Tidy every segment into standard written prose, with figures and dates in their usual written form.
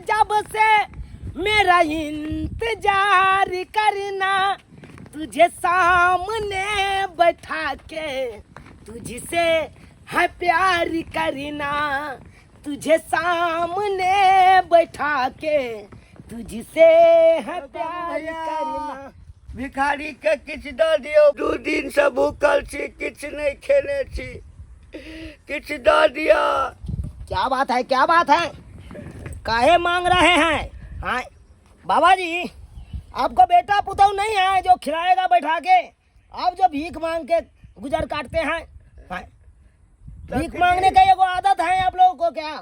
जब से मेरा इंतजार करना, तुझे सामने बैठा के तुझसे है प्यार करना, तुझे सामने बैठा के तुझसे है प्यार भैया। करना। भिखारी के किछु दऽ दियौ। 2 दिन से भूखल छी, किछु नहि खेने छी, किछु दऽ दिअ। क्या बात है, क्या बात है? काहे मांग रहे हैं? हाँ बाबा जी, आपको बेटा पुतहु नहीं है जो खिलाएगा बैठा के? आप जो भीख मांग के गुजर काटते हैं, हाँ? भीख मांगने का एगो आदत है आप लोगों को क्या?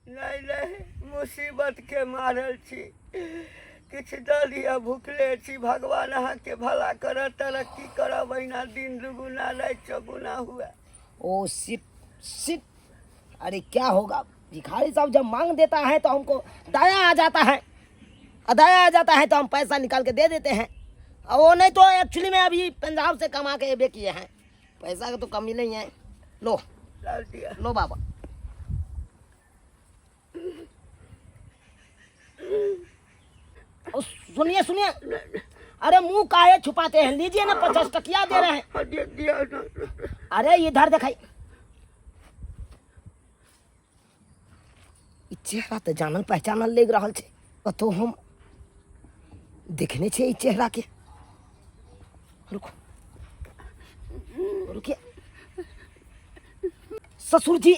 नहि नहि, मुसीबत के मारल छी, किछु दऽ दिअ, भूखले छी। भगवान अहाँके भला करत, तरक्की करब, अहिना दिन दुगुना राति चौगुना हुए। ओ सिट सिट। अरे क्या होगा, भिखारी साहब जब मांग देता है तो हमको दया आ जाता है और दया आ जाता है तो हम पैसा निकाल के दे देते हैं। और वो नहीं तो एक्चुअली में अभी पंजाब से कमा के एबे किए हैं, पैसा का तो कमी नहीं है। लो। डाल दिया। लो बाबा। ओ, सुनिए सुनिए, अरे मुंह काहे छुपाते हैं? लीजिए ना, 50 टकिया दे रहे हैं। हाँ, दे दिया ना। अरे इधर दिखाई, ई चेहरा तऽ जानल पहचानल लागि रहल छै। कतहु हम देखने छियै ई चेहरा के। रुको, रुकिए। ससुर जी,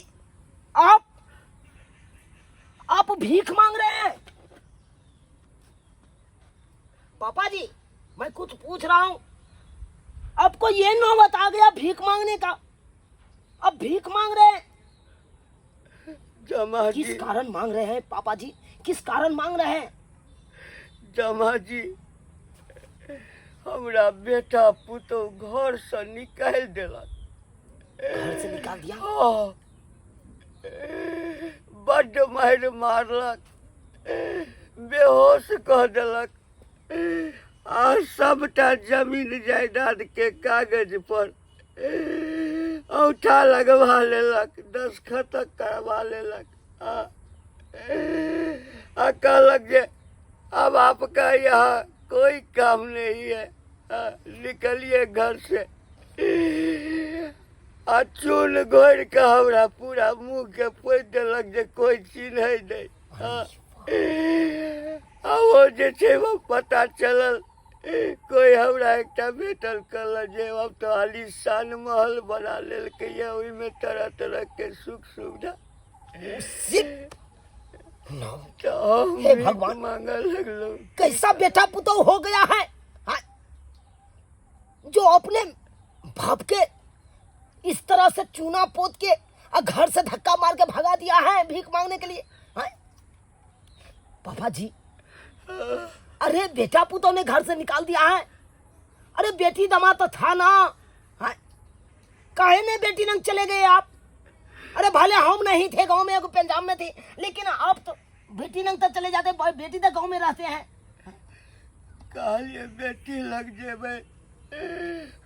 आप भीख मांग रहे हैं? पापा जी, मैं कुछ पूछ रहा हूं, आपको ये नौबत आ गया भीख मांगने का, अब भीख मांग रहे हैं? जमा किस जी। कारण मांग रहे हैं पापा जी, किस कारण मांग रहे हैं? जमा जी, हमरा बेटा पुतोह घरसँ निकालि देलक। घर से निकाल दिया? हाँ। बड्ड मारि मारलक, बेहोश कऽ देलक आ सबटा जमीन जायदाद के कागज पर औठा लगवा लेलक, दस्खत करवा लेलक आ आ कहलक जे अब आपका यहाँ कोई काम नहीं है, आ, निकलिए घर से। आ चून घोरि कऽ हमरा पूरा मुँह के पोति देलक जे कोई चिन्है नहि। हाँ। आ ओ जे छै ओ पता चलल, कोई हमरा एकटा भेटल, कहलक जे अब तऽ आलीशान महल बना लेलकै ये, ओहिमे तरह तरह के सुख सुविधा। सिर्फ ना। तऽ हम हे भीख भगवान। मांगऽ लगलहुँ। कैसा बेटा पुतोह हो गया है, हाँ? जो अपने बाप के इस तरह से चूना पोत के और घर से धक्का मार के भगा दिया है भीख मांगने के लिए, हाँ? पापा जी, अरे बेटा पुतोह ने घर से निकाल दिया है, अरे बेटी दमा तो था ना, हाँ? काहे नहीं बेटी नंग चले गए आप? अरे भले हम नहीं थे गांव में, एगो पंजाब में थे, लेकिन आप तो बेटी नंग तो चले जाते, बेटी तो गांव में रहते हैं। कहलिए बेटी लग जेबै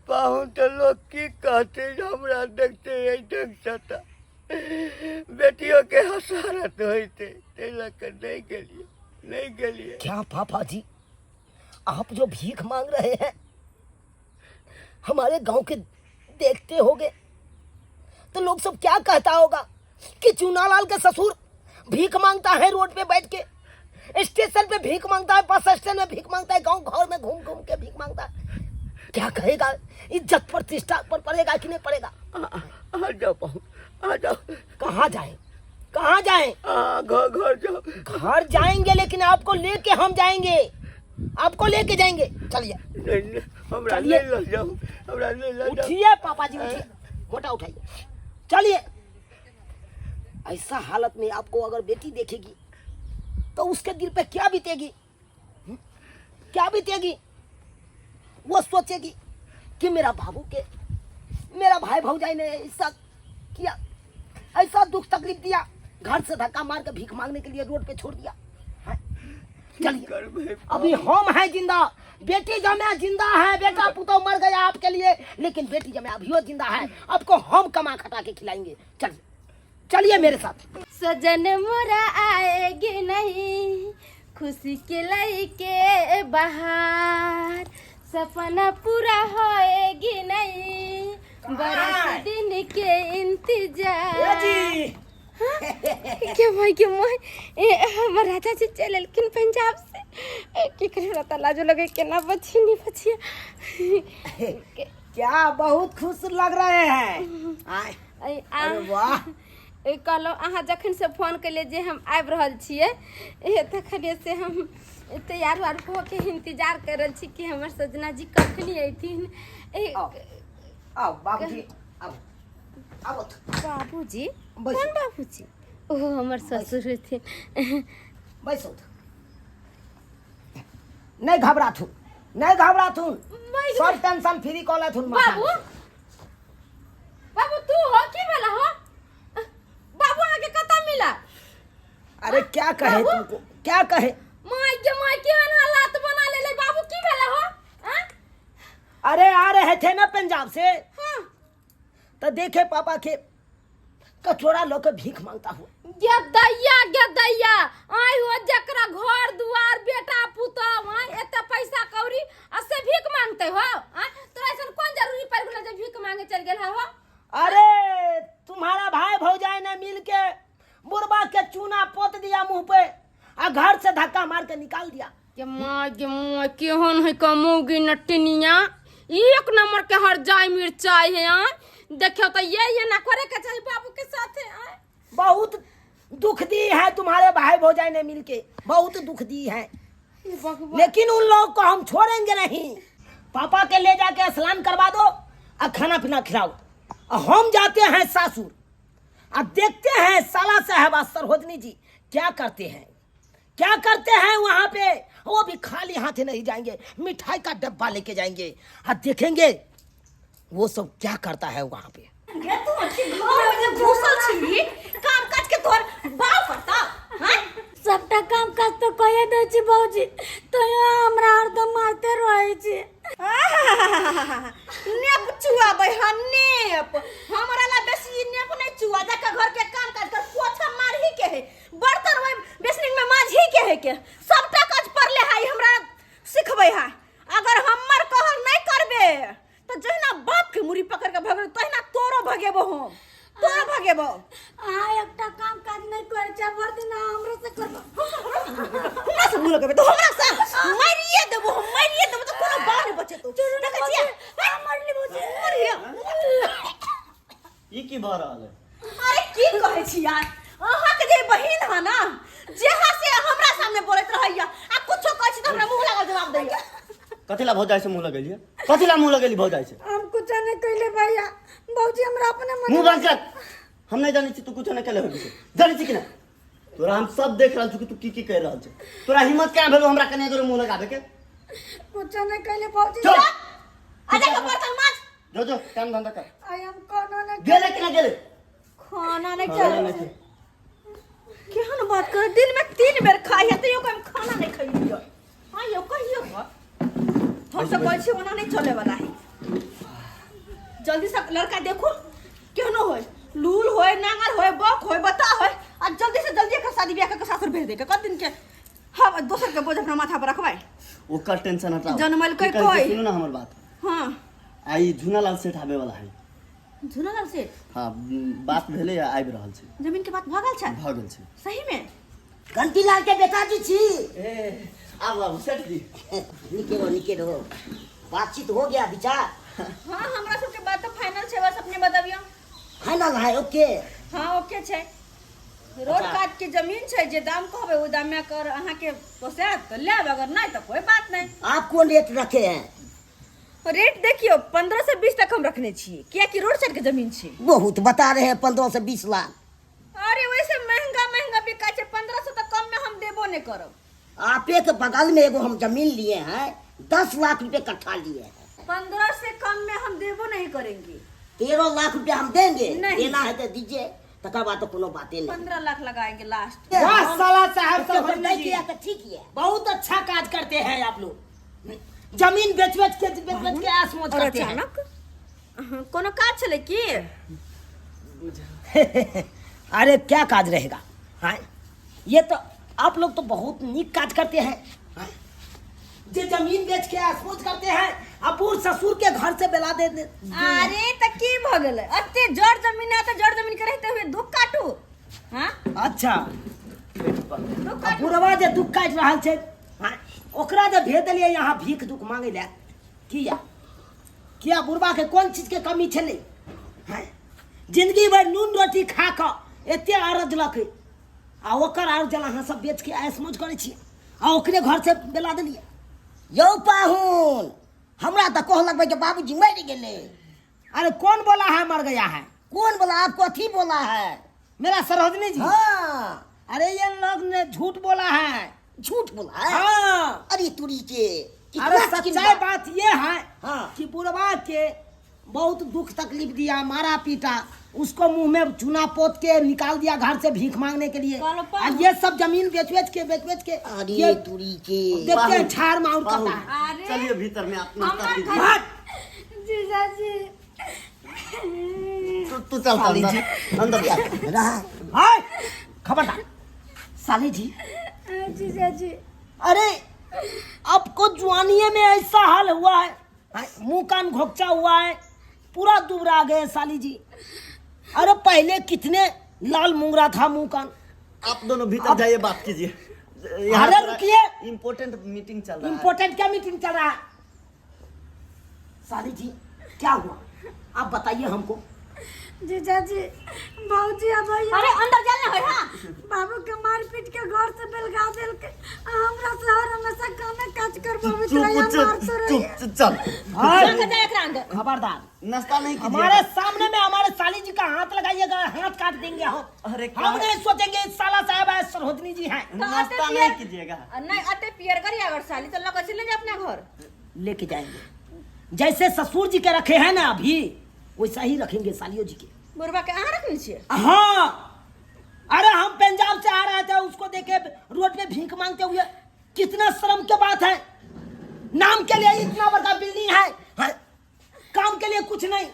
पाहुन, तऽ लोक की कहते जे हमरा देखते एहि ढंगसँ, तऽ बेटियों के हसारत होइते, ताहि लऽ कऽ नहि गेलियै, नहि गेलियै। क्या पापा जी, आप जो भीख मांग रहे हैं, हमारे गांव के देखते होंगे तो लोग सब क्या कहता होगा कि चूनालाल के ससुर भीख मांगता है, रोड पे बैठ के, स्टेशन पे भीख मांगता है, बस स्टैंड में भीख मांगता है, गांव घर में घूम घूम के भीख मांगता है। क्या कहेगा? इज्जत प्रतिष्ठा पर पड़ेगा कि नहीं पड़ेगा? आ आ जाओ पाहुन, आ जाओ। कहाँ जाए, कहाँ जाए? आ घर घर जाओ। घर जाएंगे, लेकिन आपको लेके हम जाएंगे, आपको लेके जाएंगे। चलिए। नहीं नहीं, हमरा चलिए। नहीं लऽ जाओ, हमरा नहीं लऽ जाओ। उठिए पापा जी, उठिए, मोटा उठाइए, चलिए। ऐसा हालत में आपको अगर बेटी देखेगी तो उसके दिल पे क्या बीतेगी, हम्म? क्या बीतेगी? वो सोचेगी कि मेरा बाबू के मेरा भाई भौजाई ने ऐसा किया, ऐसा दुख तकलीफ दिया, घर से धक्का मार के भीख मांगने के लिए रोड पे छोड़ दिया हैं? चलिए। करबै? अभी हम हैं जिंदा, बेटी जमे जिंदा है। बेटा पुतोह मर गया आपके लिए, लेकिन बेटी जमे अभियो जिंदा है। आपको हम कमा खटा के खिलाएंगे। चलिए। चलिए मेरे साथ। सजन मोरा आएगी नहीं, खुशी के लई के बहार, सपना पूरा होएगी नहीं, बरस दिन के इंतजार। जी। के भाई के मोह, ए हमर राजा जी चल एलखिन पंजाब से। ए की करी, हमरा त लाजो लगे, केना बची नहीं बची। क्या बहुत खुश लग रहे हैं आए। ए, आ अरे वाह। ए, कहलहुँ अहाँ जखन से फोन केलियै जे हम आबि रहल छियै, ए तखने से हम तैयार उयार हो के इंतजार कर रहल छी कि हमर सजना जी कखनी अयथिन। ए आओ आओ बाबूजी, आओ आओ। बाबूजी? बैसू। कोन बाबूजी? ओ हमर ससुर हथिन। बैसो, नहीं घबराथुन, नहीं घबराथुन, सब टेंशन फ्री कऽ लेथुन माथा। बाबू, बाबू तू हो? की भेला हो बाबू, अहाँके कतऽ मिला? अरे क्या कहे बाबू? तुमको क्या कहे। माय के माय, केहन हालात बना लेले बाबू, की भेला हो आँ? अरे आ रहे थे ना पंजाब से, हाँ। तो देखे पापा के कचोरा लोग भीख मांगता हुआ। गे दैया, गे दैया, आइ हो जकरा घर दुआर बेटा पुतोह, आइ एते पैसा कौड़ी आ से भीख मांगते हो? आँ, तोरा ऐसन कोन जरूरी पड़ गेलो जे भीख मांगे चल गेल हो? अरे तुम्हारा भाई भौजाई ने मिल के बुढ़बा के चूना पोत दिया मुंह पे आ घर से धक्का मार के निकाल दिया। के माय गे माय, केहन है कमौगी नटनिया, एक नंबर के हर जाय मिर्चाई है। आय देखियो तो ये ना करे के चाही बाबू के साथे। आय बहुत दुख दी है तुम्हारे भाई भौजाई ने मिलके, बहुत दुख दी है। हे भगवान। लेकिन उन लोग को हम छोड़ेंगे नहीं। पापा के ले जाके स्नान करवा दो और खाना पीना खिलाओ और हम जाते हैं सासुर और देखते हैं साला साहब सरोजनी जी क्या करते हैं, क्या करते हैं वहां पे। वो भी खाली हाथ नहीं जाएंगे, मिठाई का डब्बा लेके जाएंगे और देखेंगे वो सब क्या करता है वहां पे। गे तू अच्छी घर में घुसल छी, काम काज के तोर बाप करता हैं? सबटा काम काज तो कहे दै छी भौजी, तैयो हमरा हरदम मारते रहै छी। नेप चुआबै हँ नेप, हमरा ला बेसी नेप नहीं चुआ। जाके घर के काम काज कर, पोछा मारही के है, बर्तन ओइ बेसनिंग में मांझी के है, के सबटा काज परले है हमरा सिखबै है। अगर हमर कहल नहीं करबे तो जहिना बाप के मुड़ी पकड़ के भगेबो तहिना तोरो भगेबो, हम तोरो भगेबो। अहाँ एकटा काम काज नहि करै छी, भरि दिन अहाँ हमरो से करबो। हमरा से मुँह लगेबे तो हमरा से मारिए देबो, हम मारिए देबो तो कोनो बात नहीं बचेतो। देखै छियै? मरली भौजी। मरिए। ई की भऽ रहल है? अरे की कहै छी यार, अहाँके जे बहिन है ना, जेहा से हमरा सामने बोलैत रहैया आ कुछो कहै छी तऽ हमरा मुँह लागल जवाब दैया। कथी ला भौजाई से मुंह लगेलियै? कथी ला मुंह लगेली भौजाई से? हम कुछ नहि कैले भैया, भौजी हमरा अपने मन। मुंह बंद कर। हम नहीं जानै छी तू कुछो नहीं केले होबी से। जानै छी कि ना? तोरा हम सब देख रहल छी कि तू की की कहि रहल छै। तोरा हिम्मत केना भेलो हमरा कने दूर मुंह लगाबे के? कुछ नहि कैले भौजी। चल। आ जाके बर्तन माज। जो जो काम धंधा कर। आइ हम कोनो नहि। गेले कि ना गेले? खाना नहि खाना खेलै नहि छै। केहन बात कर, दिन में 3 बेर खाइ है तैयो हम खाना नहीं खइलियो। हाँ यौ कहियो कऽ हम सब कहै छी ओना नहीं चले वाला है। जल्दी से लड़का देखो, केहनो होय, लूल होय, नांगर होय, बक होय, बता होय, आ जल्दी से जल्दी एकर शादी ब्याह के सासुर भेज दे के। कत दिन के हम दोसर के बोझ अपना माथा पर रखबै? ओकर टेंशन हटाओ। जनमलकै की कहै छै, कोइ? सुनू ना हमर बात। हाँ। आई झूनालाल सेठ आबे वाला है। झूनालाल सेठ? हाँ, बात भेलै आ आबि रहल छै। जमीन के बात भऽ गेल छै? भऽ गेल छै। सही में? घंटीलाल के बेटा जी छी। ए आबू आबू सेठ जी। निके रहो, निके रहो। बातचीत हो गया विचार? हाँ, हमरा सबके बात तऽ फाइनल छै, बस अपने बतबियौ। फाइनल है, ओके? हाँ, ओके छै। रोड काट के जमीन छै, जे दाम कहबै ओहि दाम में अगर अहाँके पोसायत तऽ लेब, अगर नहि तऽ कोई बात नहि। आप कौन रेट रखे हैं? रेट देखियौ, 15 से 20 तक हम रखने छियै, कियाकि रोड साइड के जमीन छै। बहुत बता रहे हैं 15 से 20 लाख। अरे वैसे महंगा महंगा बिका छै, 15 सौ तक कम में हम देबो नहीं करब। आपे के बगल में एगो हम जमीन लिए हैं, 10 लाख रुपए कट्ठा लिए हैं। 15 से कम में हम देबो नहीं करेंगे। 13 लाख रुपया हम देंगे। नहीं। देना है तो दीजिए, तकर बाद तो कोनो बातें नहीं। 15 लाख लगाएंगे लास्ट। वाह साला साहब उसके सरोजनी नहीं जी। किया तो ठीक ही है। बहुत अच्छा काज करते हैं आप लोग, जमीन बेच बेच के, बेच बेच के ऐश मौज और करते हैं। अचानक अहाँ, कोनो काज छलै की? अरे क्या काज रहेगा हाँ ये तो आप लोग तो बहुत नीक काज करते हैं हाँ? जे जमीन बेच के असमोच करते हैं आ बूढ़ ससुर के घर से बेला दे, दे अरे त की भ गेलै एते जड़ जमीन है त जड़ जमीन के रहते हुए दुख काटू हाँ अच्छा दुख आ काटू बुढ़वा जे दुख काटि रहल छै हाँ, ओकरा जे भेज देलियै यहाँ भीख दुख मांगै लए किया किया बुढ़वा के कोन चीज के कमी छलै हाँ, जिंदगी भरि नून रोटी खा कऽ एते अरजलकै आ ओकर अरजल अहाँ सब बेच के ऐश मौज करै छियै आ ओकरे घर से बेला देलियै यौ पाहुन हमरा तऽ कहलक भाई के बाबूजी मरि गेलै अरे कौन बोला है मर गया है कौन बोला आपको अथी बोला है मेरा सरोजनी जी हाँ अरे ये लोग ने झूठ बोला है झूठ बोला है हाँ अरे तुरी के कितना अरे चिकन सच्चाई बात। बात ये है हाँ। कि बुढ़वा के बहुत दुख तकलीफ दिया मारा पीटा उसको मुंह में चूना पोत के निकाल दिया घर से भीख मांगने के लिए कहलो और ये सब जमीन बेच बेच के बेच बेच के अरे ये तुरी के देखते हैं छाड़ माउर पाहुन, करता है अरे चलिए भीतर में आप नाश्ता हमार कीजिए घर हट! जीजाजी तू तू चल अंदर अंदर जा रहा हाय! खबरदार साली जी जीजाजी अरे आपको जुआनिये में ऐसा हाल हुआ है हाँ, मुंह कान घोकचा हुआ है पूरा दुबरा गए साली जी अरे पहले कितने लाल मुंगरा था मुंह कान आप दोनों भीतर जाइए बात कीजिए अरे रुकिए। इम्पोर्टेंट मीटिंग चल रहा है इम्पोर्टेंट क्या मीटिंग चल रहा है साली जी क्या हुआ आप बताइए हमको जीजाजी बाबूजी अब अरे अंदर जाना है हाँ बाबू के मार पीट के घर से बेलगा देलके आ हमरा से हर हमेशा कामे काज करबाबैत चुप रहिए चुप मारते रहिए चुप चल हाय, अंदर जा एकरा अंदर खबरदार नाश्ता नहीं कीजिए हमारे सामने में हमारे साली जी का हाथ लगाइएगा हाथ काट देंगे हम अरे क्या- हम नहीं सोचेंगे इस साला साहब है सरोजनी जी हैं तो अते नाश्ता नहीं पियर कीजिएगा नहीं अते पियर करी अगर साली तो लगा चले जा अपना घर लेके जाएंगे जैसे ससुर जी के रखे हैं ना अभी वैसा ही रखेंगे सालियों जी के बुढ़वा के अहाँ रखने छियै हाँ अरे हम पंजाब से आ रहे थे उसको देखे रोड पे भीख मांगते हुए कितना शर्म के बात है नाम के लिए इतना बड़ा बिल्डिंग है हाँ, काम के लिए कुछ नहीं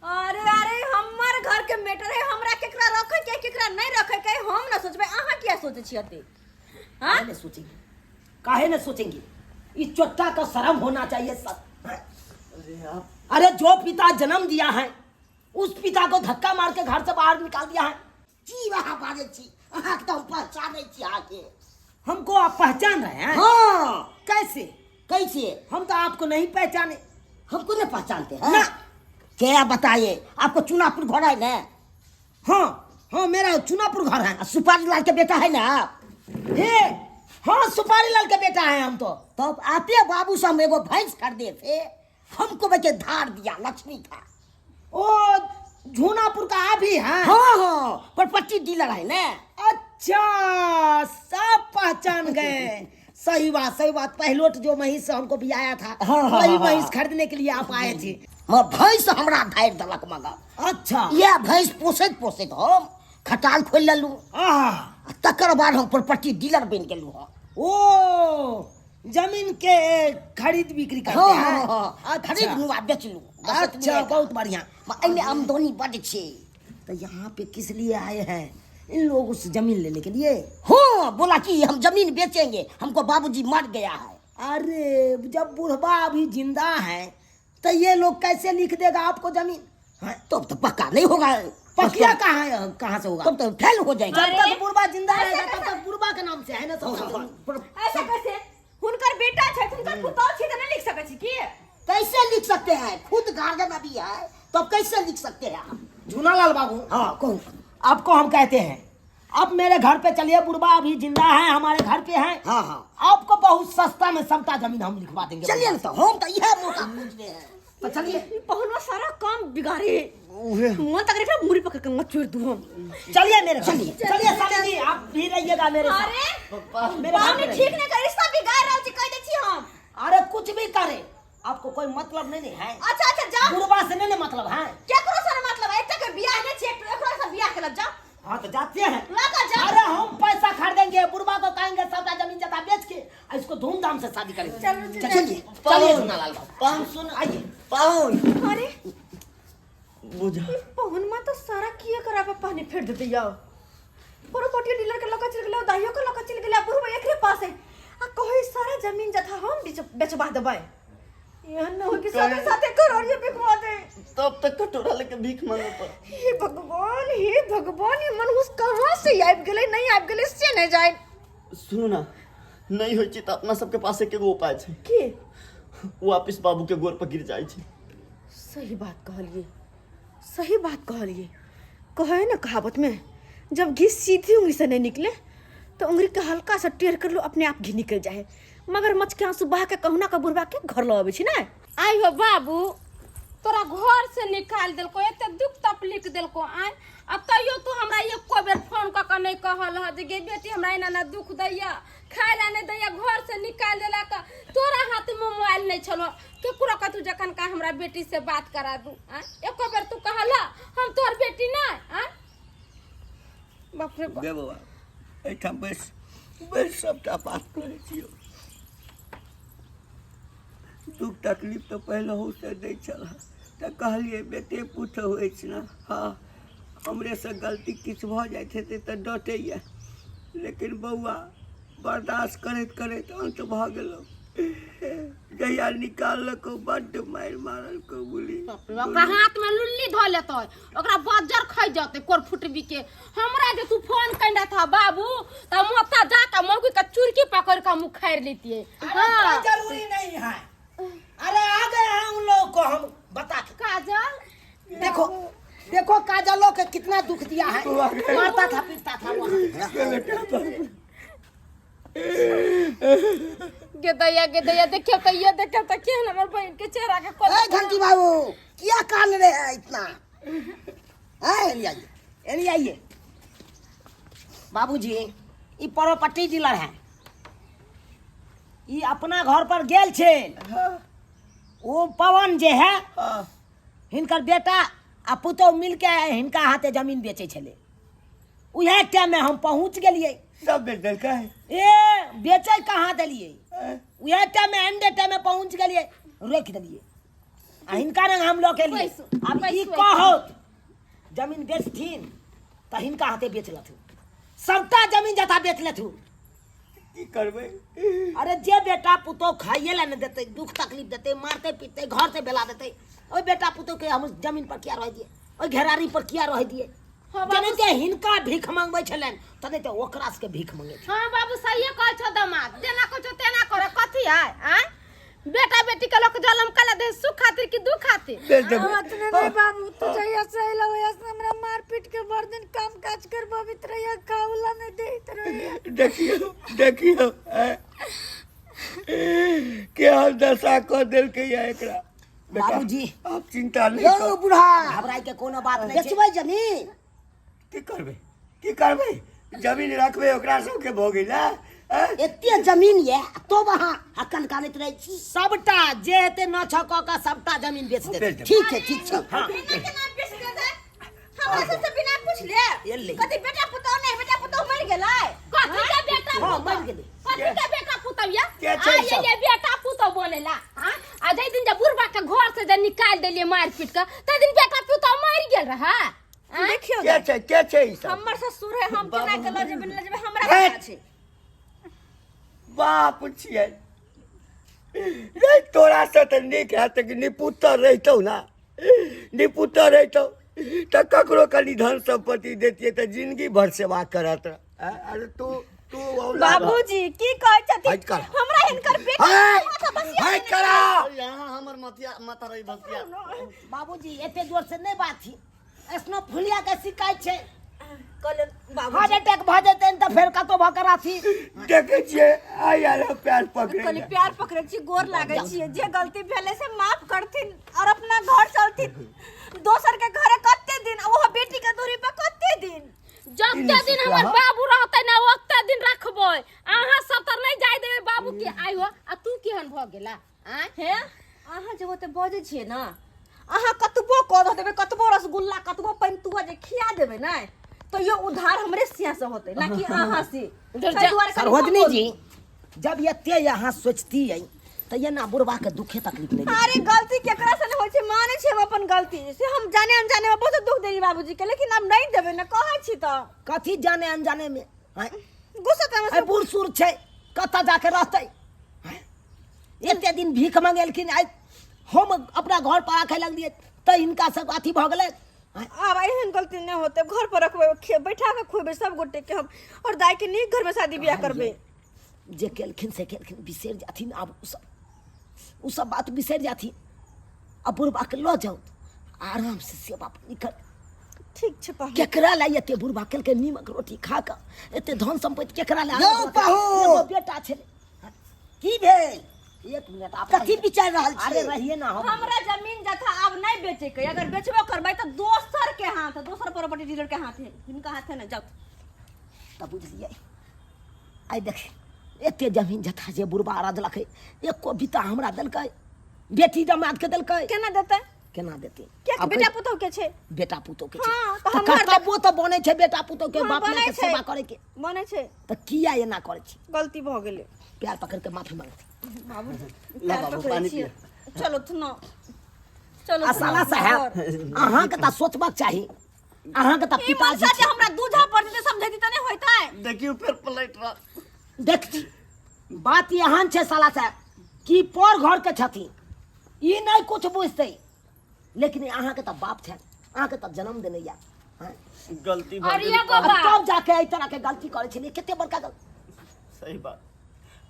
अरे अरे हमर घर के मैटर है हमरा केकरा रखे के केकरा नहीं रखे के हम ना सोचबै अहाँ किया सोचै छियै अते हाँ काहे न सोचेंगे काहे न सोचेंगे इस चोट्टा का शर्म होना चाहिए सब हाँ? अरे आप अरे जो पिता जन्म दिया है उस पिता को धक्का मार के घर से बाहर निकाल दिया है की अहाँ बाजै छी अहाँके तऽ हम पहचानै छी अहाँके हमको आप पहचान रहे हैं हाँ कैसे कैसे हम तो आपको नहीं पहचाने हमको नहीं पहचानते हैं ना। क्या बताइए आपको चुनापुर घर है ना हाँ हाँ मेरा चुनापुर घर है आ, सुपारी लाल के बेटा है ना आप हे हाँ सुपारी लाल के बेटा है हम तो तब आते बाबू से हम एगो भैंस खरीदे थे हमको बच्चे धार दिया लक्ष्मी का ओ झूनापुर का आप ही हैं हाँ हाँ प्रॉपर्टी डीलर है ना अच्छा सब पहचान गए सही बात सही बात पहलोट जो महीष से हमको बियाया था हाँ, हाँ, वही हाँ, महीष खरीदने के लिए आप आए थे म भैंस हमरा धारि देलक मगर अच्छा इएह भैंस पोसैत पोसैत हम खटाल खोलि लेलहुँ आहा आ तकर बाद हम प्रॉपर्टी डीलर बनि गेलहुँ हँ ओ जमीन के खरीद बिक्री करते हाँ हैं हाँ हाँ अच्छा खरीदलहुँ आ बेचलहुँ बस एतबे अच्छा बहुत बढ़िया एहिमे आमदनी बड्ड छै तो यहाँ पे किस लिए आए हैं इन लोग उस जमीन लेने के लिए हाँ बोला कि हम जमीन बेचेंगे हमको बाबूजी मर गया है अरे जब बुढ़वा अभी जिंदा है तो ये लोग कैसे लिख देगा आपको जमीन हाँ, तब तो पक्का नहीं होगा पकिया कहाँ है कहाँ से होगा तब तो फेल हो जाएगा जब तक बुढ़वा जिंदा रहेगा तब तक बुढ़वा के नाम से है ना सब जमीन। ऐसा कैसे हुनकर बेटा छै हुनकर पुतौह छै तऽ नहि लिख सकै छी की कैसे लिख सकते हैं खुद गार्जियन अभी है तो अब कैसे लिख सकते हैं आप झूनालाल बाबू हाँ कहूँ आपको हम कहते हैं आप मेरे घर पे चलिए बुढ़वा अभी जिंदा है हमारे घर पे है हाँ हाँ आपको बहुत सस्ता में सबटा जमीन हम लिखवा देंगे चलिए ना तो हम तो यह मौका खोज रहे हैं तो चलिए ई पहुनवा सारा काम बिगाड़े मन तक रे मुरी पकड़ के मचोड़ दू हम चलिए मेरे घर। चलिए। चलिए साली जी आप भी रहिएगा मेरे साथ अरे मेरे घर पाहुने पे रहिए। ठीक नहीं कर रिश्ता बिगाड़ रहल छी कह दै छी हम अरे कुछ भी करे आपको कोई मतलब नहीं नहीं है अच्छा अच्छा जाओ बुढ़वा से नहीं नहीं मतलब है केकरो से नहीं मतलब है एकटा के बियाह नहि छै एकरो से बियाह केलक जाओ हाँ तो जाते हैं लगा जाओ अरे हम पैसा खरीदेंगे बुढ़वा को कहेंगे सबका जमीन जता बेच के और इसको धूमधाम से शादी करेंगे चलो चलिए चलिए सोनालाल बाबू पाहुन सुन आइए पाहुन अरे बुझा पहुनमा तो सारा किए करा पे पानी फेर भेट देतै यौ प्रॉपर्टी डीलर के लऽ कऽ चलि गेलै दाइयो के लऽ कऽ चलि गेलै आ बुढ़बा एकरे पास है आ कहै सारा जमीन जथा हम बेचबा देबै एहन न हो कि साथे साथे करोड़ियो बिकवा दे तब तक कटोरा लेके भीख मांगे पर हे भगवान हे भगवान ई मनहूस कहाँ से आबि गेलै नहि आबि गेलै से नहि जानि सुनू ना नहीं होइ छै तऽ अपना सबके पास एकेगो उपाय छै की वापिस बाबू के गोर पर गिर जाइ छै सही बात कहलिए सही बात कहलिए कहे ना कहावत में जब घी सीधी उंगली से नहीं निकले तो उंगली के हल्का सा टेढ़ कर लो अपने आप घी निकल जाए मगर मच के आंसू बहा के कहुना के बुढ़वा के घर लऽ अबै छी ने आई हो बाबू तोरा घर से निकाल देलको एते दुख तकलीफ देलको आय आ तैयो तू हमरा एको बेर फोन कऽ के नहि कहल ह जे गे बेटी हमरा एना एना दुख दैया खाय ला नहि दैया घर से निकाल देलक तोरा हाथ में मोबाइल नहि छलो केकरो कतू जखन का हमरा बेटी से बात करा दू आय एको बेर तू कहल हम तोहर बेटी नहि आय बाप रे बाप गे बौआ एहिठाम बैस बैस सबटा बात करै छियौ दुख तकलीफ तऽ पहिलहुसँ दै छल तऽ कहलियै बेटे पुतहु अछि ने हँ हमरेसँ गलती किछु भऽ जाइत हेतै तऽ डँटैए लेकिन बौआ बर्दाश्त करैत करैत अन्त भऽ गेलौ जहिया निकाललकौ बड्ड मारि मारलकौ बुली ओकरा हाथ में लुल्ली धऽ लेतै ओकरा बज्जर खाइ जतै कोर फुटबी के हमरा जे तू फोन कैने था बाबू तऽ हम ओतऽ जाके मौगी के चुरकी पकड़ के हम उखाड़ि लेतियै अरे कोई जरूरी नहीं है अरे आ गए हैं उन लोगों को हम बता के काजल देखो देखो काजलों के कितना दुख दिया है मारता था पीटता था वहाँ गे दैया गे दैया देखियो तऽ ये देखियो तऽ केहन हमर बहिन के चेहरा के कोन ए घंटी बाबू क्या कान रहे हैं इतना हैं एली आइए एली आइए बाबूजी ई प्रॉपर्टी डीलर है ई अपना घर पर गेल छे ओ पवन जे है हिनकर बेटा आ पुतोह मिलके हिनका हाथे जमीन बेचै छलै उएह टाइममे हम पहुँच गेलियै सब बेच देलकै ए बेचै कहाँ देलियै उएह टाइममे एंडे टाइममे पहुँच गेलियै रोकि देलियै आ हिनका रंग हम लऽ के एलियै पैसो- आब ई पैसो कहत जमीन बेचथिन तऽ हिनका हाथे बेच लेथुन सबटा जमीन जथा बेच लेथुन की करबै अरे जे बेटा पुतोह खाइए ला नहि देतै दुख तकलीफ देतै मारतै पीटतै घर से बेला देतै ओहि बेटा पुतोह के हम जमीन पर किया रह दिए ओहि घेरारी पर किया रह दिए हाँ बाबू। जने हिनका भीख मंगबै छलनि तने ते ओकरा सबके भीख मंगे छलै। हाँ बाबू सहिए कहै छौ दमाद जेना कहै छौ तेना करे कथी है आँय बेटा बेटी के लोक जलम कला दे सुख खातिर कि दुख खातिर बेच देबै अपने नहीं बाबू तू जहिया से अइला ओहिया से हमरा मार पीट के भर दिन काम काज करबाबैत रहिया खाउला नहीं देत रहिया देखियौ देखियौ ऐं। केहन दशा कऽ देलकै या एकरा बेटा, बाबूजी। आप चिंता नहीं यौ कर बूढ़ा घबराइ के कोनो बात नहीं छै बेचबै जमीन की करबै की करबै जमीन रखबै ओकरा सबके भऽ गेल ऐं? एते जमीन ये तो अहाँ हक्कन कानैत रहै छी सबटा जे हेतै नौ छह कऽ के सबटा जमीन बेच देतै बेच देबै। ठीक छै ठीक छै हाँ बिना केना बेच देतै हमरा सबसे बिना पूछले एलै। कथी बेटा पुतोह नहि बेटा पुतोह मरि गेलै कथी के बेटा हाँ, पुतोह? मरि गेलै। कथी के बेटा पुतोह या के छै आ, सब? ये बेटा पुतोह बनेला हाँ? आ जाहि दिन जब बुढ़बा के घर से जे निकाल देलिए मार पीट के तै दिन बेटा पुतोह मरि गेल रहा देखियौ के छै के छै ई सब हमर ससुर है हम केना के लऽ जेबै लऽ जेबै हमरा हे! पता छै बाप छियै रे तोरा से तऽ नीक हैत कि निपुतर रहितौ ना निपुतर रहितौ तऽ ककरो कनि धन सम्पत्ति दैतियै तऽ जिंदगी भर सेवा करत अरे तू तू औलाद ह। बाबूजी की कहै छथिन हटि कर। हमरा हिनकर बेटा हट! माथा बसिया हट करा यहाँ हमर मतिया माता रही भसिया बाबूजी एते जोर से नहीं बात ऐसनो फुलिया के शिकायत छै कहलियनि हार्ट बाबूजी अटैक भऽ जेतनि तऽ फेर कतौ भऽ कऽ राखी देखै छियै आइ आयल हँ प्यार पकड़ै कहली लए। प्यार पकड़ै छी गोर लागै छियै जे गलती भेलै से माफ करथिन और अपना घर चलथिन दोसर के घरे कते दिन आ ओहो बेटी के दूरी पर कते दिन जते दिन हमर बाबू रहतै ना ओते दिन रखबै अहाँ सब तऽ नहि जाय देबै बाबू के आइ हो आ तू केहन भऽ गेला आँय हे अहाँ जे ओते बजै छियै ने अहाँ कतबो कऽ देबै कतबो रसगुल्ला कतबो पंतुआ जे खिया देबै ने तैयो उधार हमरे सिया से होतै ना कि अहाँ से ताहि दुआरे कनि कम सरोजनी बोलू। जी जब एते यहाँ सोचती है तैया ना बुढ़बा के दुखे तकलीफ नहीं अरे गलती केकरा से नहीं होइ छै, मानै छी हम अपन गलती से, हम जाने अनजाने में बहुत दुख देली बाबूजी के, लेकिन अब नहीं देबै ना कहै छी तऽ। कथी जाने अनजाने में? आँय? गुस्सा तऽ आइ बूढ़ सूढ़ छै, कतऽ जाके रहतै? आँय? एते दिन भीख मंगेलखिन, आइ हम अपना घर पर राखे लगलियै तऽ हिनका सब अथी भऽ गेलै। आँय? आब एहन गलती नहि होतै, घर पर रखबै, बैठा के खुएबै सब गोटे के हम, और दाई के नीक घर में शादी बियाह करबै। जे केलखिन से केलखिन, बिसरि जाथिन आब ओ सब बात बिसरि जाथिन। आ बुढ़बा के लऽ जाउ, आराम से सेवा पानी कर। ठीक छै पाहुन। केकरा लए एते बुढ़बा केलकै नीमक रोटी खा कऽ एते धन सम्पत्ति केकरा लए? यौ पाहुन! एगो बेटा छलै। की भेल? एक मिनट, आप कथी विचारि रहल अरे छी? रहिए ना हम। हमरा जमीन जथा आब नहीं बेचे के, अगर बेचबो करबै तऽ दोसर के हाथ, दोसर प्रॉपर्टी डीलर के हाथ है, हिनका हाथ है ना जाउ। तऽ बुझलियै, आइ देख एते जमीन जथा जे बुढ़बा रदलकै, एको बिता हमरा देलकै? बेटी दमाद के देलकै? केना देतै? केना देतै? कियाकि आब बेटा पुतोह के छै। बेटा पुतोह के छै। हाँ, तऽ तऽ हमर कर्तव्यो तऽ बनै छै बेटा पुतोह के हाँ, बाप माय बनै के छै। सेवा करे के बनै छै। तऽ किया एना करै छी? गलती भऽ गेलै। प्यार पकड़ के माफी मांगते। बाबूजी, ला पैर बाबू, पकड़ै पानी छियै। पियो। चलो थुनो, चलो आ थुनो साला साहेब, घर। अहाँके तऽ सोचबाक चाही, अहाँके तऽ ई पिताजी मनसा जे छी। हमरा दूधा पड़तै तऽ समझैती तऽ नहि होइतै। देखियौ फेर पलटि रहल। देखती बात एहन छै साला साहेब कि पर घर के छथिन, ई नहीं कुछ बुझते, लेकिन अहाँके तऽ बाप छनि, अहाँके तऽ जन्म देने या। हाँ? गलती भऽ और गेल। एगो आ बात, तब जाके एहि तरह के गलती करै छलियै, कते बड़का गलती। सही बात,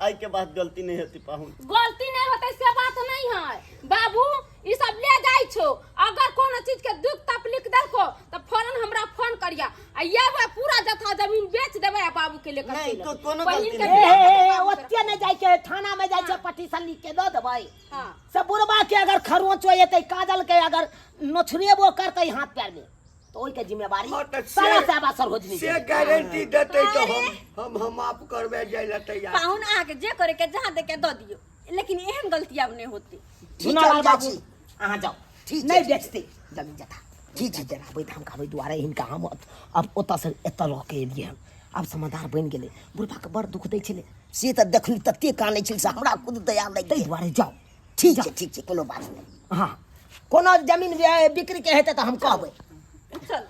आइ के बाद गलती नहीं हेतै पाहुन। गलती नहीं होते से बात नहीं है बाबू, ई सब ले जाय छो, अगर कोनो चीज के दुख तकलीफ देलको तो फौरन हमरा फोन करिया, आ ये वे पूरा जथा जमीन बेच देबै आ बाबू के लेकर नहीं, चलि तो अयबै। कोनो बहिन गलती के नहीं। ए, बियाह ए, ए, करबै बाबू के। ओते नहि जाइ के, थाना में जाइ छै, पटिशन लिख के दऽ देबै। हाँ। से बुढ़बा के अगर खरोंचो एतै, काजल के अगर नोछरेबो करतै हाथ पैर में, तो ओहि के जिम्मेवारी हाँ, तऽ सारा साहब आ सरोजनी से के। गारंटी देतै तऽ हम हम माफ करबै जाइ लए तैयार। पाहुन, अहाँके जे करे के जहाँ दे के दऽ दियौ, लेकिन एहन गलती आब नहि होतै। ठीक मुन्ना लाल छै, हम जाइ बाबू छी। अहाँ जाउ। ठीक छै, नहि ठीक छै। बेचतै जमीन जथा। ठीक छै। जराबै धमकाबै दुआरे हिनका हम अब ओतऽसँ एतऽ लऽ के एलियै हन। आब समाधान बनि गेलै। बुढ़बाके बड़ दुख दै छलै। से तऽ देखली तते कानै छलै से हमरा खुद दया लागि ताहि गेल। दुआरे जाउ। ठीक छै, ठीक छै, कोनो बात नहि। हँ, कोनो जमीन बिक्री के हेतै तऽ हम कहबै। चल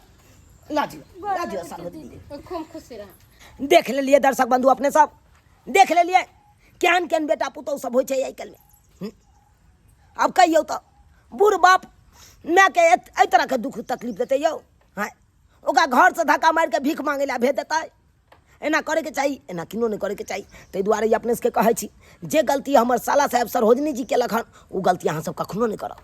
लऽ जियौ, लऽ जियौ सरोजनी। खूब खुशी रह। देख लेलियै दर्शक बंधु, अपने सब देख लेलियै केहन केहन बेटा पुतहु सब होइ छै आइ काल्हिमे। आब कहियौ तऽ बूढ़ बाप मायके एहि तरहके दुख तकलीफ देतै यौ? हँ, ओकरा घरसँ धक्का मारि कऽ भीख मांगै लए भेज देतै? एना करैके चाही? एना किनो नहि करैके चाही। ताहि दुआरे ई अपने सबके कहै छी, जे गलती हमर साला साहेब सरोजनी जी केलक हन, ओ गलती अहाँ सब कखनो नहि करब।